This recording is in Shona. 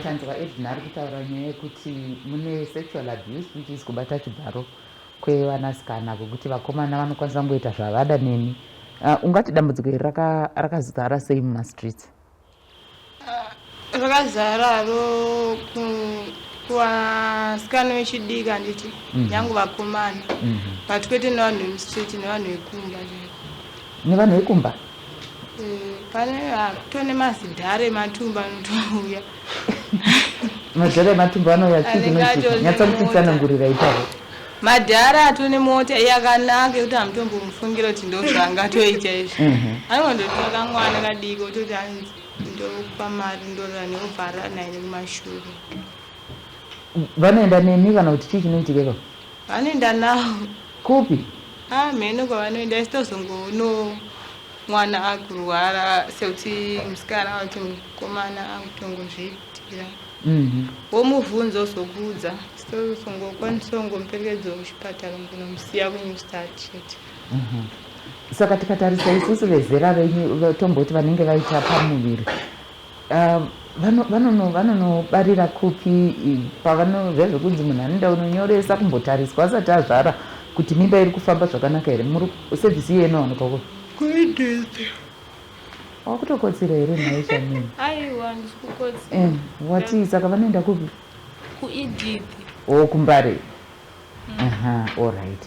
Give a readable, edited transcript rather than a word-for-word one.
Tanzwa Edna ari kutaura nyaya yekuti mune sexual abuse, which is kubata chibharo kwevanasikana, kwekuti vakomana vanokwanisa kungoita zvavada nemi. Ungati dambudziko iri rakazara sei mumastreets? Rakazararo kuvasikana vechidiki, handiti? Nyange vakomana, but kwete nevanhu vemustreet, nevanhu vekumba chaiko. Nevanhu vekumba? Pane kutone mazidhara ematumba anotouya. Madhara ematumba anouya? Chii Anenge chinoitika? atori Nyatsa nemota. kutitsanangurira ipapo. Madhara atone mota yakanaka yekuti hamutombomufungira kuti ndo zvaangatoita izvi. Anongondotora kamwana kadiki, ototi anzi ndokupa mari, ndorora neobvara naye nekumashure. Vanoenda nemi kana kuti chii chinoitika ipapo? Vanoenda nawo. Kupi? Ah, mheno kwavanoenda, isi tozongoono mwana akurwara, sekuti musikana kuti mukomana akutongozviitira. Womubvunza, ozokuudza, tozongokwanisa kungomuperekedza kuchipatara, kunomusiya kuNew Start chete. Saka tikatarisa isusu vezera renyu, tomboti vanenge vaita pamuviri, vanonobarira kupi? Pavano zvezvekunzi munhu anoenda kunonyoresa, kumbotariswa asati azvara kuti mimba iri kufamba zvakanaka here? Muri service iye inowanikwa kupi? KuEdith. Wakutokotsira here nhai, Shamini? Aiwa, ndisi kukotsira. Wati saka vanoenda kupi? KuEdith. O, kuMbare. Aha, allright.